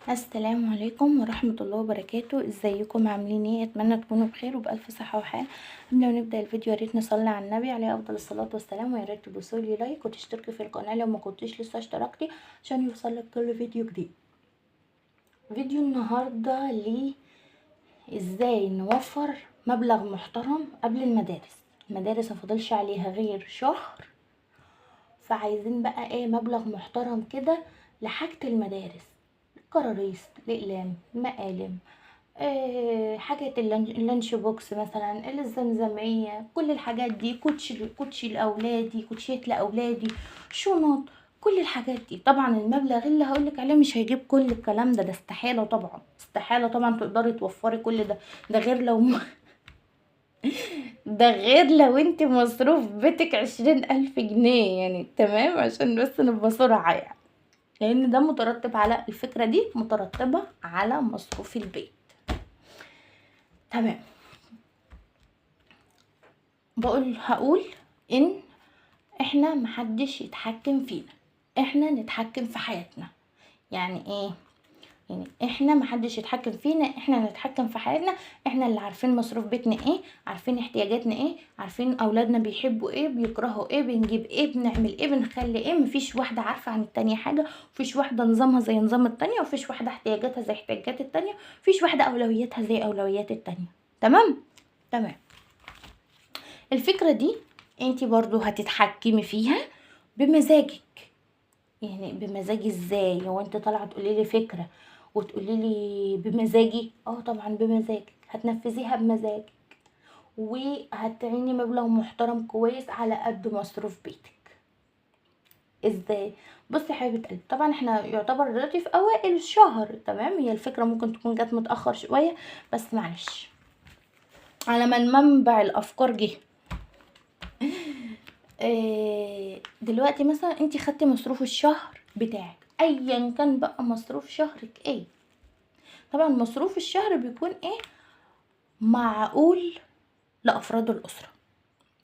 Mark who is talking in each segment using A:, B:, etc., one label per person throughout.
A: السلام عليكم ورحمة الله وبركاته. ازيكم عاملين ايه؟ اتمنى تكونوا بخير وبألف صحة وحال. قبل ما نبدأ الفيديو يا ريت نصلي على النبي عليه افضل الصلاة والسلام، ويا ريت تدوسوا لي like وتشتركي في القناة لو ما كنتيش لسه اشتركتي عشان يوصلك كل فيديو جديد. فيديو النهارده ليه ازاي نوفر مبلغ محترم قبل المدارس. المدارس ما فاضلش عليها غير شهر، فعايزين بقى ايه مبلغ محترم كده لحاجة المدارس، كراريس، الاقلام، مقالم، حاجات ال lunch box مثلا، الزمزمية، كل الحاجات دي، كوتشي لاولادي، كوتشيات لاولادي، شنط، كل الحاجات دي. طبعا المبلغ اللي هقولك عليه مش هيجيب كل الكلام ده، ده استحالة طبعا، استحالة طبعا تقدري توفري كل ده، ده غير لو ده غير لو انت مصروف بيتك 20,000 جنيه يعني، تمام؟ عشان بس نبقى سرعة يعني، لان ده مترتب على الفكرة دي، مترتبة على مصروف البيت. تمام. هقول ان احنا محدش يتحكم فينا، احنا نتحكم في حياتنا. يعني ايه؟ يعني احنا محدش يتحكم فينا، احنا نتحكم في حياتنا، احنا اللي عارفين مصروف بيتنا ايه، عارفين احتياجاتنا ايه، عارفين اولادنا بيحبوا ايه، بيكرهوا ايه، بنجيب ايه، بنعمل ايه، بنخلي ايه. مفيش واحدة عارفه عن التانية حاجة، مفيش واحدة نظامها زي نظام التانية، ومفيش واحدة احتياجاتها زي احتياجات التانية، مفيش واحدة اولوياتها زي اولويات التانية. تمام؟ تمام. الفكرة دي انتي برضو هتتحكمي فيها بمزاجك. يعني بمزاجي ازاي؟ هو انت طالعه تقولي لي فكرة وتقولي لي بمزاجي؟ طبعا بمزاجك، هتنفذيها بمزاجك، وهتعيني مبلغ محترم كويس على قد مصروف بيتك. ازاي؟ بصي يا حبيبه قلبي، طبعا احنا يعتبر دلوقتي في اوائل الشهر، تمام؟ هي الفكرة ممكن تكون جت متاخر شوية، بس معلش على ما منبع الافكار جه. دلوقتي مثلا انتي خدتي مصروف الشهر بتاعك، ايا كان بقى مصروف شهرك ايه. طبعا مصروف الشهر بيكون ايه؟ معقول لافراد الاسرة.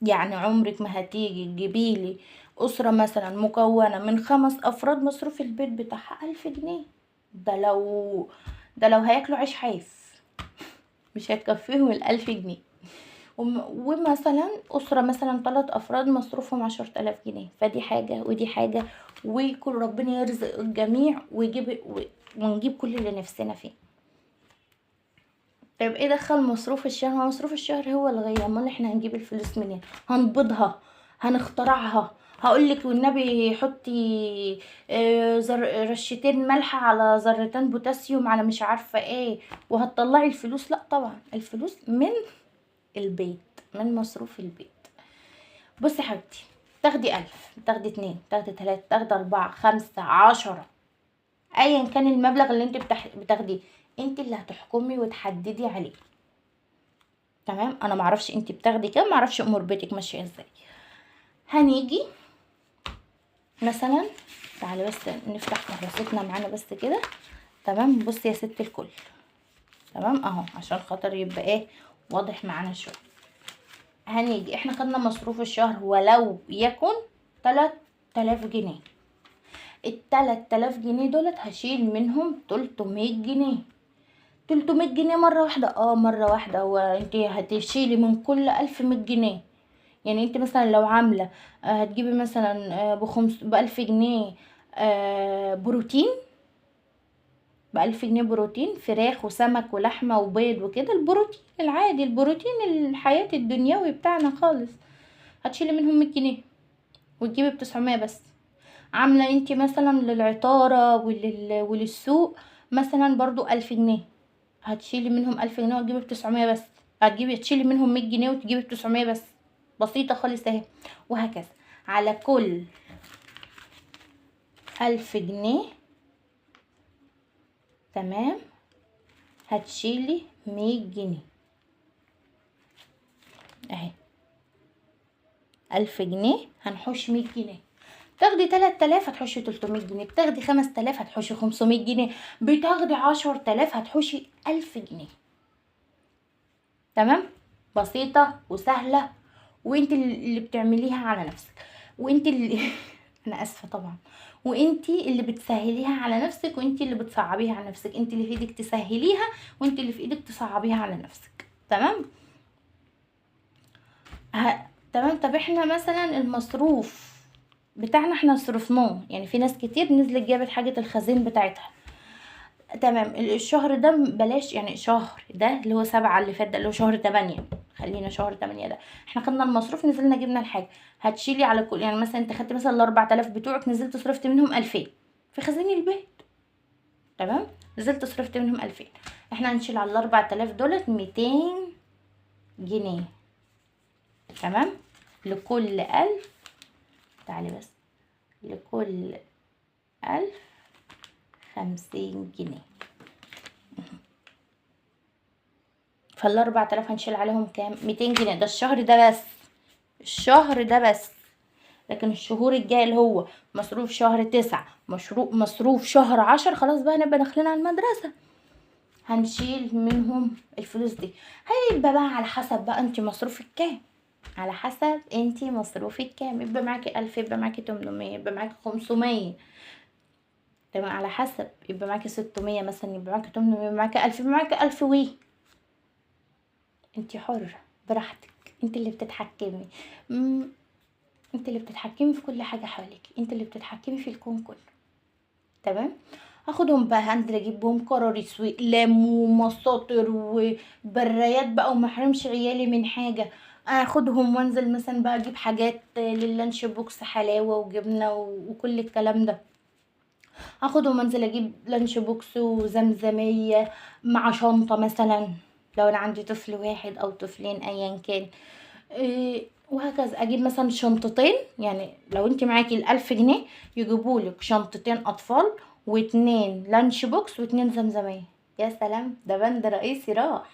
A: يعني عمرك ما هتيجي تجيبيلي اسره مثلا مكونة من 5 افراد مصروف البيت بتاعها 1000 جنيه، ده لو هياكلوا عيش حاف مش هتكفيهم 1000 جنيه. ومثلا اسره مثلا 3 افراد مصروفهم 10,000 جنيه، فدي حاجة ودي حاجة، وكل ربنا يرزق الجميع ويجيب ونجيب كل اللي نفسنا فيه. طيب ايه دخل مصروف الشهر؟ هو مصروف الشهر هو الغاية، امال احنا هنجيب الفلوس منين؟ هنبيضها؟ هنخترعها؟ هقولك والنبي حطي رشتين ملح على ذرتين بوتاسيوم على مش عارفه ايه وهتطلعي الفلوس؟ لا طبعا، الفلوس من البيت، من مصروف البيت. بصي يا حبيبتي، تاخدي 1000، تاخدي 2، تاخدي 3، تاخدي 4، 5، 10، ايا كان المبلغ اللي انت بتاخديه، انت اللي هتحكمي وتحددي عليه. تمام؟ انا معرفش انت بتاخدي كام، معرفش امور بيتك ماشية ازاي. هنيجي مثلا، تعالي بس نفتح كراستنا معانا بس كده. تمام؟ بصي يا ست الكل، تمام اهو عشان خاطر يبقى ايه واضح معانا شوية. هنيجي احنا خدنا مصروف الشهر ولو يكن 3000 جنيه، ال 3000 جنيه دولت هشيل منهم 300 جنيه. 300 جنيه مرة واحدة؟ مرة واحدة. هو انت هتشيلي من كل 1100 جنيه. يعني انت مثلا لو عاملة هتجيبي مثلا ب1000 جنيه بروتين، ب1000 جنيه بروتين، فراخ وسمك ولحمة وبيض وكده، البروتين العادي، البروتين الحياة الدنيوي بتاعنا خالص، هتشيلي منهم 100 جنيه وتجيبي ب900 بس. عاملة انت مثلا للعطارة وللسوق مثلا برضو 1000 جنيه، هتشيلي منهم 1000 جنيه وتجيبي ب900 بس، هتجيبي تشيلي منهم 100 جنيه وتجيبي ب900 بس. بسيطة خالص اهي. وهكذا على كل 1000 جنيه، تمام، هتشيلي 100 جنيه اهي. 1000 جنيه هنحوش 100 جنيه. تاخدي 3000 هتحوشي 300 جنيه، بتاخدي 5000 هتحوشي 500 جنيه، بتاخدي 10000 هتحوشي 1000 جنيه. تمام؟ بسيطة وسهلة، وانت اللي بتعمليها على نفسك، وانت اللي انا اسفة طبعا، وانتي اللي بتسهليها على نفسك وانتي اللي بتصعبيها على نفسك. انتي اللي في ايدك تسهليها وانتي اللي في ايدك تصعبيها على نفسك. تمام؟ تمام. طب احنا مثلا المصروف بتاعنا احنا صرفناه، يعني في ناس كتير نزلت جابت حاجة الخزين بتاعتها. تمام. الشهر ده بلاش، يعني شهر ده اللي هو 7 اللي فات ده اللي هو شهر 8، خلينا شهر 8 ده احنا خدنا المصروف نزلنا جبنا الحاجة. هتشيلي على كل، يعني مثلا انت خدت مثلا 4000 بتوعك، نزلت صرفت منهم 2000 في خزين البيت. تمام، نزلت صرفت منهم 2000، احنا هنشيل على 4000 دولت 200 جنيه. تمام، لكل 1000، تعالي بس، لكل 1000 50 جنيه. فال4000 هنشيل عليهم كام؟ 200 جنيه. ده الشهر ده بس، الشهر ده بس. لكن الشهور الجاية اللي هو مصروف شهر 9، مصروف شهر 10، خلاص بقى نبقى داخلين على المدرسة، هنشيل منهم الفلوس دي. هيبقى بقى على حسب بقى انت مصروفك كام، على حسب انت مصروفك كام، يبقى معاكي 1000، يبقى معاكي 800، يبقى معاكي 500. تمام، على حسب، يبقى معاكي 600 مثلا، يبقى معاكي 800، يبقى معاكي 1000، يبقى معاكي 1000 وي. انت حرة براحتك، انت اللي بتتحكمي، انت اللي بتتحكمي في كل حاجة حواليك، انت اللي بتتحكمي في الكون كله. تمام. هاخدهم بقى هنزل اجيب بهم كراريس واقلام ومساطر وبرايات بقى، ومحرمش عيالي من حاجة. اخدهم وانزل مثلا بقى اجيب حاجات لل lunch box، حلاوة وجبنة وكل الكلام ده. هاخدهم وانزل اجيب lunch box وزمزمية مع شنطة مثلا لو انا عندي طفل واحد او طفلين ايا كان، وهكذا. اجيب مثلا شنطتين، يعني لو انت معاكي 1000 جنيه يجيبولك شنطتين اطفال و2 lunch box و2 زمزمية. يا سلام، ده بند رئيسي راح،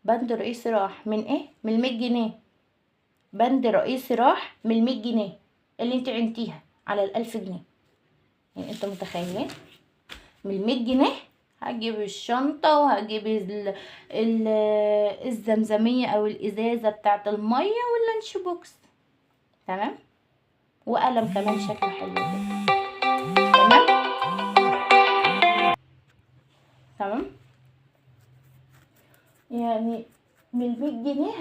A: بند رئيسي راح من ايه؟ من 100 جنيه. بند رئيسي راح من 100 جنيه اللي انت عينتيها على 1000 جنيه. يعني انتوا متخيلين؟ من 100 جنيه هجيب الشنطة وهجيب الزمزمية او الازازة بتاعت المية وال lunch box. تمام، وقلم كمان شكله حلو كده. تمام تمام. يعني من 100 جنيه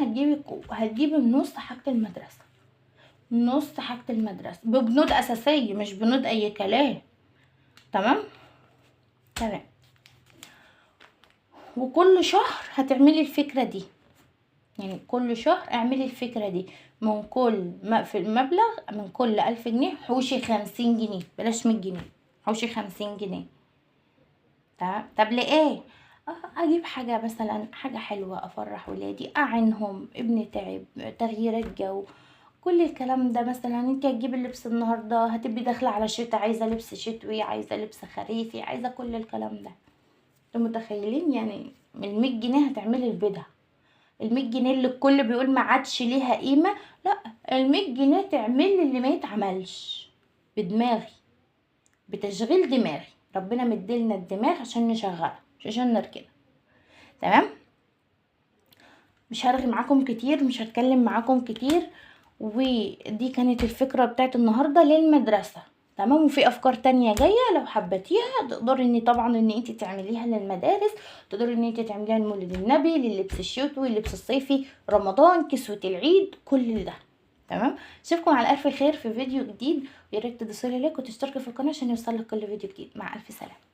A: هتجيبي نص حاجة المدرسة، نص حاجة المدرسة ببنود أساسية، مش بنود أي كلام. تمام تمام. وكل شهر هتعملي الفكرة دي، يعني كل شهر اعملي الفكرة دي. من كل ما في المبلغ، من كل 1000 جنيه حوشي 50 جنيه، بلاش 100 جنيه، حوشي 50 جنيه. تمام. طب لإيه؟ اجيب حاجة مثلا، حاجة حلوة افرح ولادي، اعنهم، ابني تعب، تغييرات جو، كل الكلام ده. مثلا انت هتجيبي اللبس النهارده، هتبقي داخله على شتا، عايزه لبس شتوي، عايزه لبس خريفي، عايزه كل الكلام ده. انتوا متخيلين؟ يعني من 100 جنيه هتعملي البدع. 100 جنيه اللي الكل بيقول ما عادش ليها قيمة، لا، 100 جنيه تعمل اللي ما يتعملش بدماغي، بتشغيل دماغي. ربنا مديلنا الدماغ عشان نشغلها، مش عشان نركنها. تمام. مش هرغي معاكم كتير، مش هتكلم معاكم كتير. ودي كانت الفكرة بتاعت النهاردة للمدرسة. تمام. وفي افكار تانية جاية لو حبتيها تقدري ان طبعا ان انت تعمليها للمدارس، تقدري ان انت تعمليها لمولد النبي، لللبس الشتوي، اللبس الصيفي، رمضان، كسوة العيد، كل ده. تمام. اشوفكم على الف خير في فيديو جديد، ويا ريت تدوسوا لي like وتشتركوا في القناة عشان يوصلك كل فيديو جديد. مع الف سلامة.